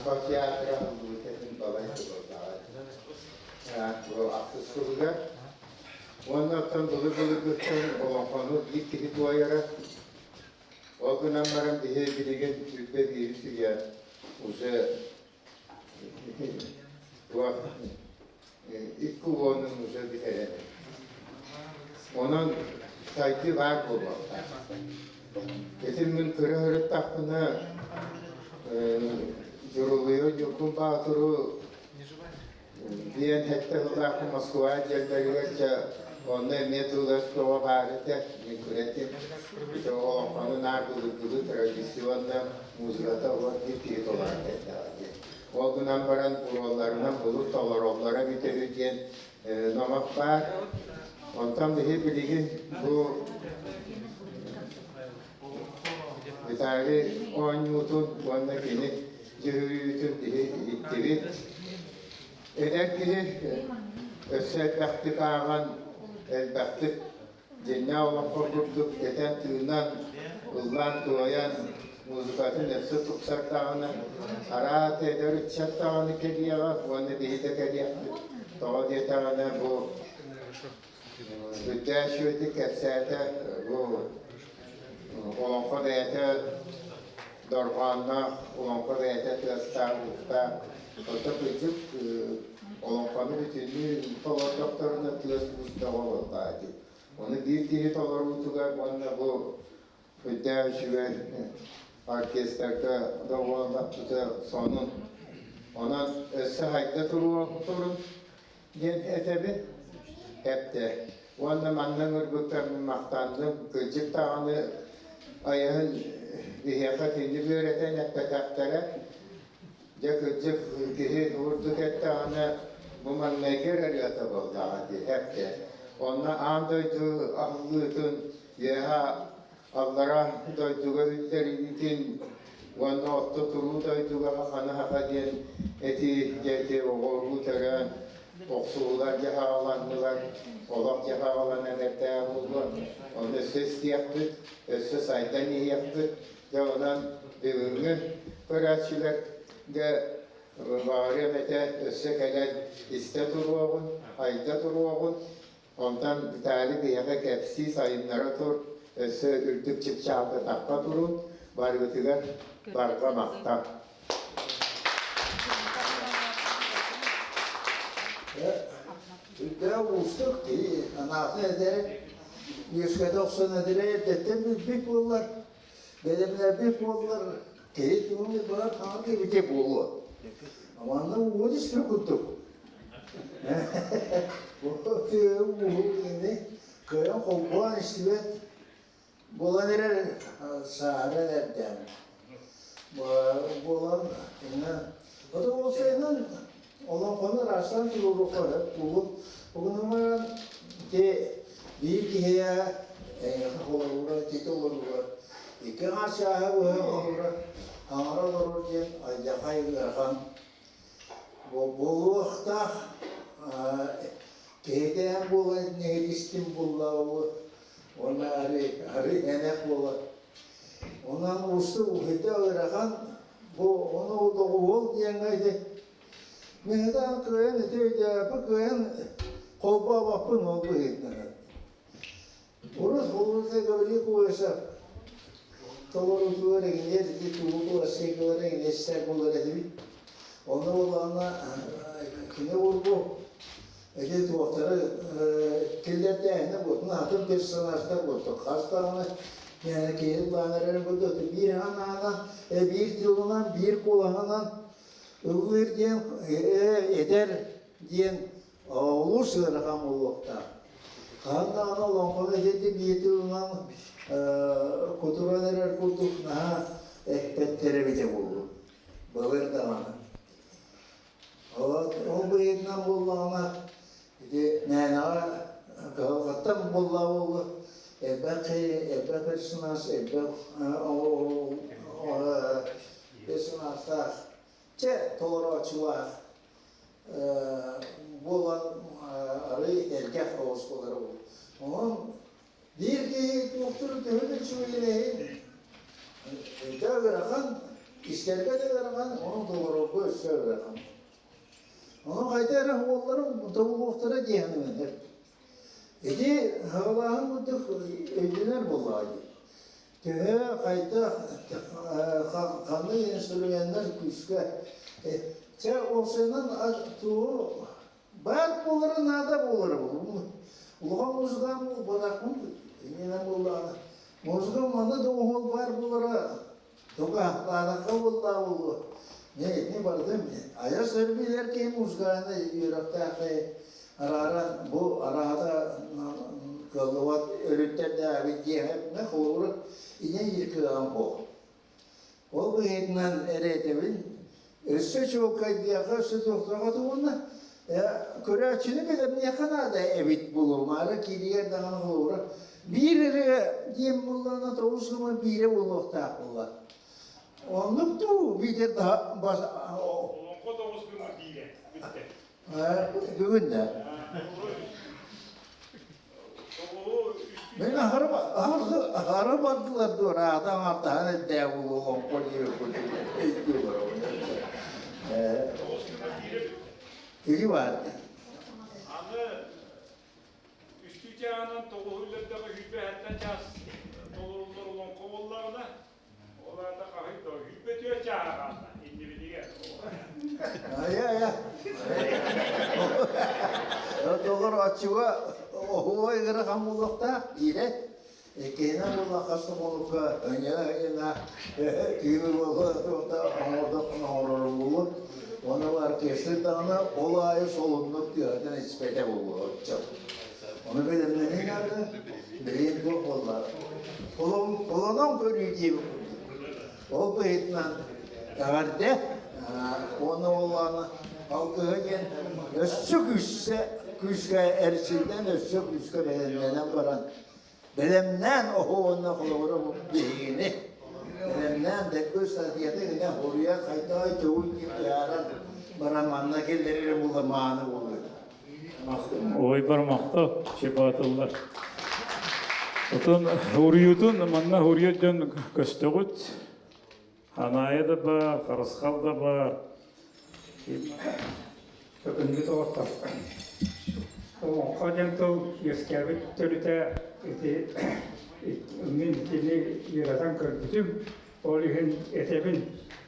Олоҥхо театра аһыллыбыта иһин балай тыллааҕа бу ахсыс сылыгар. Уонна оттон былыр-былыргыттан олоҥхону биир киһи туойара. Ол гынан баран биһи билигин 21 үйэ уже туох икки уонун уже бүтэрэн. Онон сайдыы баар буолуохтаах. Ити мин кыра сырыттахпына Дьурулуйу Ньургун Баатыру диэн сэттэ сыллаах Москва дьэллэригэр дьэ онно эмиэ тыл-өс бөҕө баар этэ, мин кыра этим. Ити олоҥхону наар былыргылыы традиционно музыката олор биир киһи толорон кэллэҕэ диэн. Ол гынан баран уруолларынан былыр толороллоро эбитэ үһү диэн номох баар. Онтон биһи билигин бу Виталий оонньуутун уонна кини дьүһүйүүтүн биһи иһиттибит. Эдэр киһи өссө элбэхтик ааҕан, элбэхтик дьиҥнээх олоххо курдук этэн-тыынан, ыллаан-туойан, музыкатын өссө тупсардаҕына, араат эдэр ыччат даҕаны кэлиэҕэ уонна биһи да кэлиэхпит. Тоҕо диэтэҕинэ бу Бүтээх үчүгэйдик кэпсээтэ бу олоҥхо бэйэтэ дорҕоонноох, олоҥхо бэйэтэ тыастаах-уустаах. Оттон кырдьык олоҥхону бүтүннүү толордохторуна тыас-уус бөҕө буоллаҕа дии. Ону биир киһи толоруутугар уонна бу үрдээх үчүгэй оркестрга доҕуһуоллаппыта сонун. Онон өссө хайда туруохтурун диэн этэбин. Эптэ. Уонна манна ыҥырбыттарын махтанным. Кырдьык даҕаны айаһын биһиэхэ итинник үөрэтэн эппэтэхтэрэ. Дьэ кырдьык киһи урдук эттэҕинэ бу маҥнайгы эрэ ырыата буоллаҕа дии эптэ. Онно аан дойду аһыллыытын үөһэ аллара дойдуга үллэриитин уонна орто туруу дойдуга хаханы хаха диэн этии дьэ оҕо-уруу төрөөн охсуһуулар дьаһаҕаланнылар, олох дьаһаҕаланан эрдээх буолуо. Ону өссө истиэхпит, өссө сайдан иһиэхпит. Дьэ онон бүгүҥҥү көрөөччүлэргэ баҕарыам этэ өссө кэлэн истэ туруоҕун, айда туруоҕун. Онтон Виталий биһиэхэ кэпсии сайыннара тур, өссө үрдүк чыпчаалга тахха турун, барыгытыгар барҕа махтал. Үрдээх уустук киһи анаатын этэрэ, үөскэтэ охсон этэрэ эрдэттэн билбит буоллар, бэлэмнээбит буоллар, киһи тугун баар хаҥа киһи буолуо. Манна уот испит курдук. Ууһу кыайан холбоон истибэт буолан эрэр сааһыран эрдэм. Буолан ото уопсайынан олоҥхону ыраастаан туруоруохха сөп буолуо. Угунан баран ити биир киһиэхэ эйиэхэ холобура итити олоругар икки аҥаар чааһы быһа холобура аҥара олорор диэн алдьархай ыарахан Буолуохтаах киһитээн буолан нэһилиистим буллаҕа уонна арыы эмэх буолар. Онон уустук уһуйда ыарахан бу ону доҕуһуол диэҥҥэ ити миһитаан кыайан ити өйдөөппүт кыайан холбообоппун ол быһыытынан. Урут Улуусай Гаврил Колесов толоруутугар эҥинээр ити тугу классикалара эҥинэстэр буолар этибит. Онно буоллаҕына кини урбу ити туохтары киллэрдээһинэ буолтун атын персонажтар буолтун хас даҕаны киһи ыллаан эрэр курдук биир анаанан биир тылынан биир куолаһынан ыллыыр диэн этэр диэн олус ыарахан буолуохтаах. Хаһан даҕаны олоҥхону итинник биир тылынан кутуран эрэр курдук наһаа эппэттэр эбитэ буолуо. Былыр даҕаны. Ол быһыытынан буоллаҕына ити мээнэҕэ кыһалҕаттан буоллаҕа буолуо элбэх элбэх персонаж, элбэх персонажтаах чэ толорооччулаах буолан арыый эргэх оҕус буолара буолуо. Онон биир киһи туохтуур төһө да үчүгэйин иһин өйдөөх ыарахан. Истэргэ да ыарахан, ону толорорго өссө ыарахан. Ону хайда эрэ уолларым тобулуохтара диэһэн Ити хаалааһын курдук өйдөнөр буоллаҕа дии. Төһө, хайдах, ханнык инструменнар күүскэ чэ уопсайынан тугу баар буолара наада буолара буолуо. Улахан музыкаан буолбатахпын иннинэн буоллаҕына музыка манна да оһол баар буолара тугаахтаатахха буоллаҕа буолуо. Не итини барытын айар сэрбиилэр киһи музыкальнай үөрэхтээх арааран бу араата кыаллыбат өрүттэрдээбит диэхэ холобура инэ иир кыаҕым суох. Ол быһыытынан эрэтэбин өссө чуолкайдыахха өссө туохтуохха тугунна көрөөччүнү билэмниэххэ наада эбит буолуо кииригэр даҕаны холобура биир эрэ диэн буоллаҕына тоҕус гыма биирэ буолуохтаах буолла оннук дуу биитэр бас Олоҥхо тоҕус гыма биирэ бүттэ. Бүгүн да Мен аһары аһары бардылар дуо раата аҥартаһан эрдээ буолуо олоҥхо диэбит курдук өйдүү олоробун. Тоҕус гыма биирэ бүттэ. Ити баар. Аны үстүү чааһынан тоҕуһу үллэрдэҕэ сүүрбэ чаас толоруллар олоҥхо буоллаҕына, ол аата хаһый да 24 чааһа хаалла иннибитигэр. Айа айа. Толорооччуга оһуо ыарахан буолуохтаах диирэ. Иккиһинэн буолла хас да хонукка өҥө-өҥө түүнү буолла туохта оҥордоххуна оҥорорум буолуо. Уонна бу оркестр даҕаны ол аайы солуннук тыаһытын испэтэ буолуо оччо. Ону бэлэмнэнии наада, билигин туох буолла? Холонон көрүү диэбит курдук. Ол быһыытынан эҕэрдэ уонна буоллаҕына алгыһа диэн өссө күүсэ күүскэ эрчиллэн өссө күүскэ бэлэмнэнэн баран бэлэмнээн оһуонна холобура биһигини бэлэмнээн дэккү статьята гына хоруйа хайдах тугуй диэн быһааран баран манна киллэрэрэ буолла мааны буолуо. Ой бармахта чебатыллар. Отон уруйутун манна уруйа дьон көстөҕүт. Ханаайа да бар, Харысхал да бар. Бүгүҥҥү доҕоттор, олоҥхо диэн тыл үөскээбит төрүтэ ити мин итини үөрэтэн көрбүтүм. Ол иһин этэбин,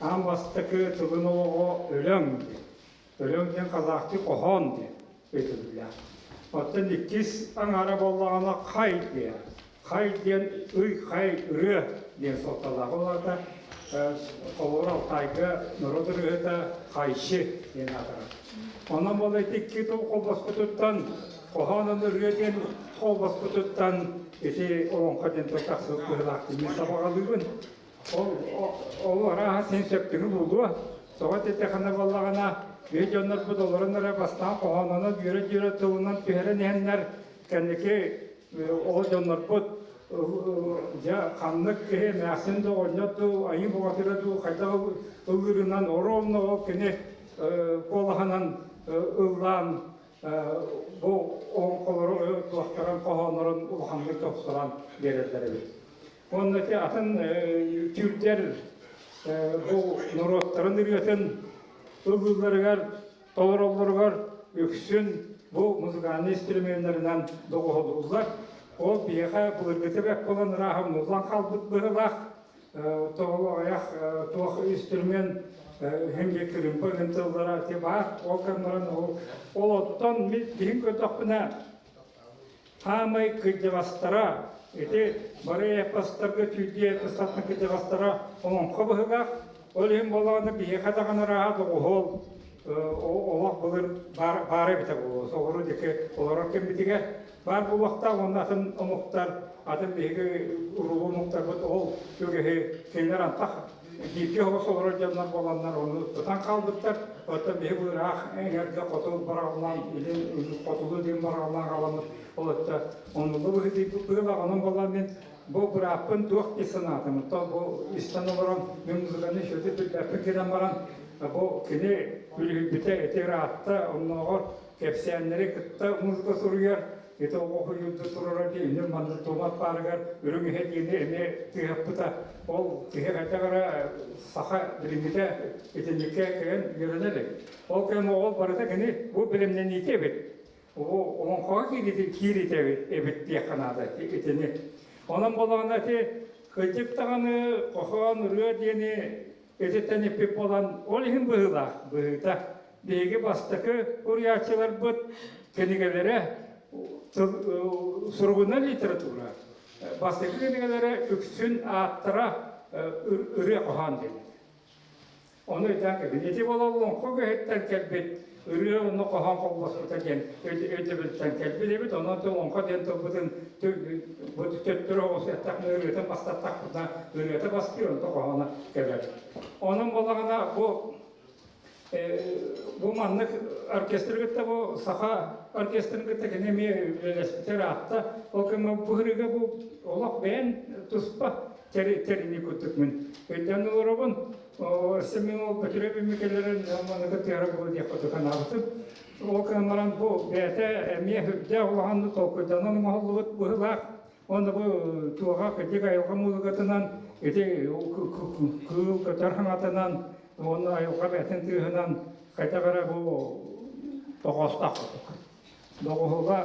аан бастакы тылын олоҕо өлөҥ диэн. Өлөҥ диэн казахтыы хоһоон диэн өйдөбүллээх. Оттон иккис аҥаара буоллаҕына хай диэн. Хай диэн ый-хай ырыа диэн суолталаах. Ол аата холобур Алтайга норуот ырыаһыта Хайши диэн аатырар. Онон буола ити икки тыл холбоспутуттан хоһоон ырыа диэн холбоспутуттан ити олоҥхо диэн тыл тахсыбыт быһыылаах мин сабаҕалыыбын. Ол ол арааһа син сөптүгү буолуо. Тоҕо эттэххинэ буоллаҕына, биһи дьоннорбут олорон эрэ бастаан хоһоонунан үөрэ-дьүөрэ тылынан түһэрэн иһэннэр кэнники ол дьоннорбут дьэ ханнык киһи эмээхсин да оҕонньор дуу айыы бухатыра дуу хайдах ыллыырынан оруобуна ол кини куолаһынан ыллаан бу олоҥхолору туохтарын хоһооннорун улаханнык тупсаран биэрэллэр эбит. Уонна ити атын түүрдэр бу норуоттарын ырыатын ыллыылларыгар толороллоругар үксүн бу музыкальнай инструменнарынан доҕуһулууллар. Ол биһиэхэ былыргыта бэрт буолан ырааһа умнуллан хаалбыт быһыылаах. Тоҕо аҕыйах туох инструмент иһин кырыымпа гын тыллара ити баар. Ол гынан ол ол оттон мин биһин көрдөхпүнэ хаамай кырдьаҕастара ити бары эпостарга түүрдүү эпостартан кырдьаҕастара олоҥхо быһыылаах. Ол иһин буоллаҕына биһиэхэ даҕаны ырааһа доҕуһуол олох былыр баар эбитэ буолуо. Соҕуруу диэки олорор кэммитигэр баар буолуохтаах уонна атын омуктар, атын биһиги уруулуу омуктарбыт ол үгэһи кинилэр антах бииргэ оҕус олорор дьоннор буоланнар ону тутан хаалбыттар. Оттон биһи бу ыраах эҥэргэ хоту бараҕалаан, илин хотулуу диэн бараҕалаан халаммыт ол өттө оннулу быһыытыйбыт быһыылаах. Онон буоллар мин бу бырааппын туох дии санаатым. Оттон бу истэн олорон мин музыканы үчүгэйдик билбэппин гынан баран бу кини үлүһүйбүтэ ити ыраатта, оннооҕор кэпсээннэри кытта музыка суруйар. Ити оҕо хуйуурда турара дии, үнүр манна тумат баарыгар үрүҥ иһэ диэни эмиэ тыаһаппыта. Ол киһи хайдах эрэ саха билиҥҥитэ итинниккэ кэлэн үөрэнэ илик. Ол кэм оҕо барыта кини бу бэлэмнэниитэ эбит. Бу олоҥхоҕо кииритэ кииритэ эбит диэххэ наада итини. Онон буоллаҕына ити кырдьык даҕаны хоһоон ырыа диэни ититтэн иппит буолан ол иһин быһыылаах быһыыта. Биһиги бастакы уруйааччыларбыт кинигэлэрэ суругунан литература бастакы кинигэлэрэ үксүн ааттара ырыа хоһоон диэн. Ону өйдөөн кэлбит. Ити буолан олоҥхо үгэһиттэн кэлбит ырыа уонна хоһоон холбоспута диэн өйдөбүлтэн кэлбит эбит. Онон олоҥхо диэн тылбытын бу төттөрү оҕус эттэхпинэ ырыатын бастаттахпытына ырыата бастыыр, онто хоһооно кэлэр. Онон буоллаҕына бу бу маннык оркестры кытта бу саха оркестрын кытта кини эмиэ үлэлэспитэ ыраатта. Ол кэмҥэ бу ырыга бу олох бэйэн туспа тэрини курдук мин өйдөөн олоробун. Өссө мин ол Бөтүрүөп имикэлэрин маныгы тыара буолуо диэх курдук санаабытым. Ол гынан баран бу бэйэтэ эмиэ үрдээх улахан толкуйданан оҥоһуллубут быһыылаах. Уонна бу туоҕа кырдьык айылҕа музыкатынан ити кыыл көтөр хаҥатынан уонна айылҕа бэйэтин тыаһынан хайдах эрэ бу тоҕоостоох курдук. Доҕуһула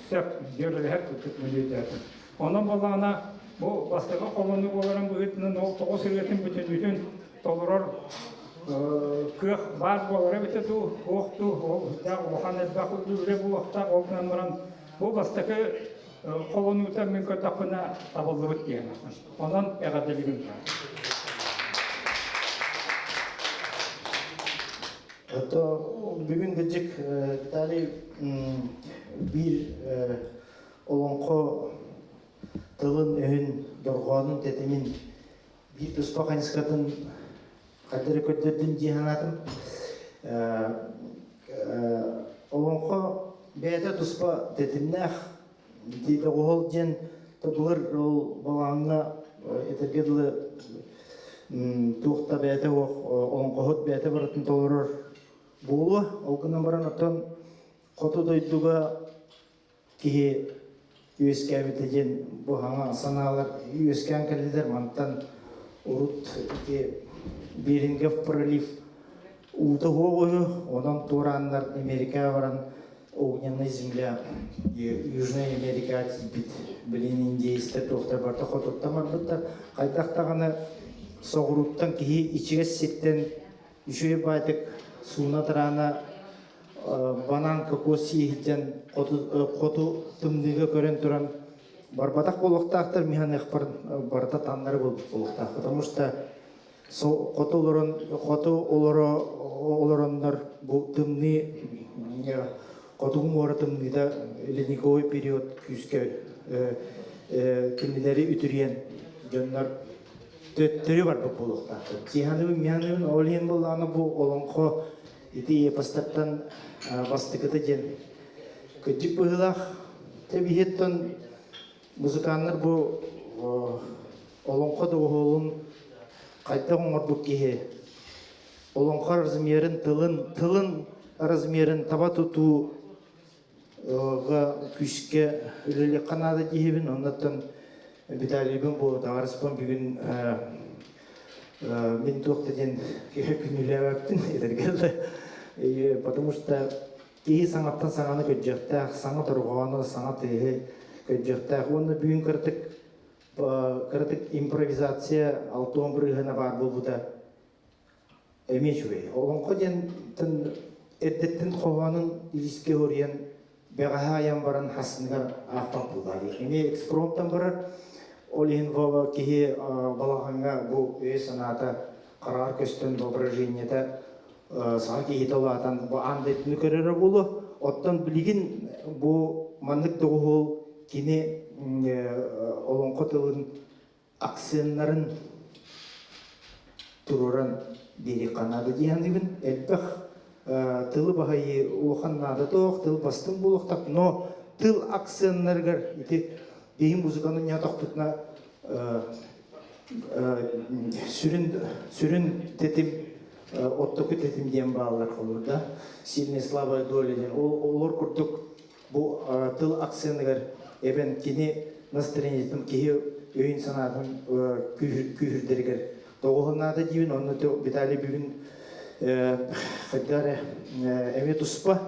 сөп дьүөрэлэһэр курдук мэлийдээтим. Онон буоллаҕына бу бастакы холонуу буоларын быһыытынан ол тоҕус ырыатын бүтүннүүтүн толорор кыах баар буолара эбитэ дуу, туох дуу, ол үрдээх улахан элбэх үлэ буолуохтаах, ол гынан баран бу бастакы холонуута мин көрдөхпүнэ табыллыбыт диэн. Онон эҕэрдэлиибин. То бүгүн кырдьык Виталий биир олоҥхо тылын-өһүн, дорҕоонун тэтимин биир туспа хайысхатын хайдах эрэ көрдөрдүн дии санаатым. Олоҥхо бэйэтэ туспа тэтимнээх доҕуһуол диэн былыр ол балаҕаҥҥа этэргэ дылы туох да бэйэтэ суох олоҥхоһут бэйэтэ барытын толорор буолуо. Ол гынан баран оттон хоту дойдуга киһи үөскээбитэ диэн бу хаҥа санаалар үөскээн кэллилэр. Мантан урут ити Берингов пролив уута суох үһү, онон туорааннар Америкаҕа баран Огненная земля Южная Америка тиийбит билин индейстэр туохтар барыта хотуттан барбыттар. Хайдах даҕаны соҕурууттан киһи ичигэс сиртэн үчүгэй баайтык сууна тараана банан кокос сииһитэн хоту тымныыга көрөн туран барбатах буолуохтаахтар миһаныахпар барыта таннары буолуохтаах потому что хоту олорон хоту олоро олороннор бу тымныы хотугу муора тымныыта ледниковый период күүскэ кинилэри үтүрүйэн дьоннор төттөрү барбыт буолуохтаахтар. Тиһаныбын миһаныбын ол иһин буоллаҕына бу олоҥхо ити эпостартан бастакыта диэн кырдьык быһыылаах. Тэбиһиттэн музыканнар бу олоҥхо доҕуһуолун хайдах оҥорбут киһи олоҥхо размерын тылын тылын размерын таба тутууга күүскэ үлэлиэххэ наада диэбин оннуттан Виталийбын бу таҕарыспын бүгүн мин туох да диэн күнүүлээбэппин этэргэ потому что киһи саҥаттан саҥаны көрдүөхтээх саҥа торҕоону саҥа тыаһы көрдүөхтээх уонна бүгүн кыратык кыратык импровизация алтуон бырыһына баар буолбута эмиэ үчүгэй. Олоҥхо диэн эрдэттэн хоһоонун илиискэ уруйан бэҕэһээ айан баран хасыныгар аахпат буоллаа дии. Эмиэ экспромтан барар. Ол иһин Вова киһи балаҕаҥҥа бу өйө-санаата хараҕар көстөн воображениета саха киһитэ улаатан бу аан дойдуну көрөрө буолуо. Оттон билигин бу маннык доҕуһуол кини олоҥхо тылын акценнарын туруоран биэриэххэ наада дии саныыбын. Элбэх тылы баһыйыы улахан наада суох, тыл бастыҥ буолуохтаах, но тыл акценнарыгар ити биһи музыканы ньаатахпытына сүрүн сүрүн тэтим оттоку тэтим диэн бааллар холур да сильная слабая доля диэн ол олор курдук. Бу тыл акценыгар эбэн кини настроениетын киһи өйүн санаатын күүһүрдэригэр тоҕуһуннаата диибин. Онно Виталий бүгүн хайда эрэ эмиэ туспа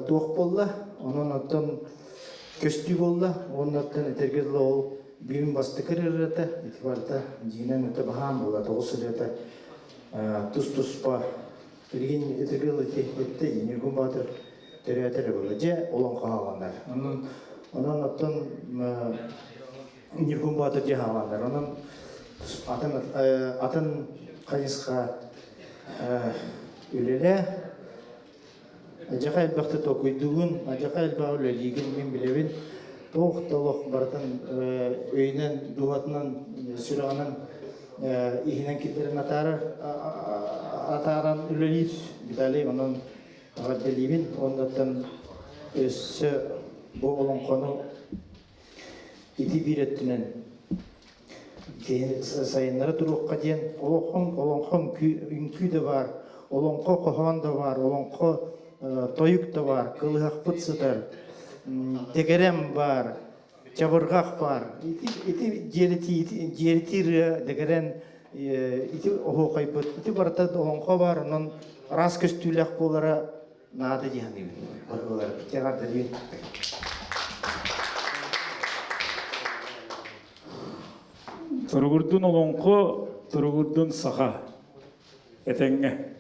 туох буолла, онон оттон көстүү буолла, уонна оттон этэргэ дылы ол бүгүн бастакы ырыата, ити барыта дьиҥинэн өтө баһаам буолла, тоҕус ырыата тус-туспа билигин этэргэ дылы ити этте Ньургун Баатыр төрөөтөрө буолла, дьэ олоҥхо хааланар. Онон онон оттон Ньургун Баатыр дьэ хааланар. Онон атын атын хайысха үлэлээ. Адьаха элбэхтэ толкуйдуугун, адьаха элбэҕи үлэлиигин мин билэбин. Туох да олох барытын өйүнэн, дууһатынан, сүрэҕинэн иһинэн киллэрэн атаарар, атааран үлэлиир Виталий. Онон эҕэрдэлиибин. Оннуттан өссө бу олоҥхону ити биир өттүнэн сайыннара туруохха диэн олоҥхо олоҥхо үҥкүү да баар, олоҥхо хоһоон да баар, олоҥхо тойук да баар, кылыһахпыт сытар, дэгэрэн баар, чабырҕах баар. Ити ити дьиэритии ырыа дэгэрэн ити оһуохайбыт, ити барыта олоҥхо баар, онон араас көстүүлээх буолара наада дии саныыбын. Барылар эҕэрдэлиибин. Туругурдун олоҥхо, туругурдун саха. Этэҥҥэ.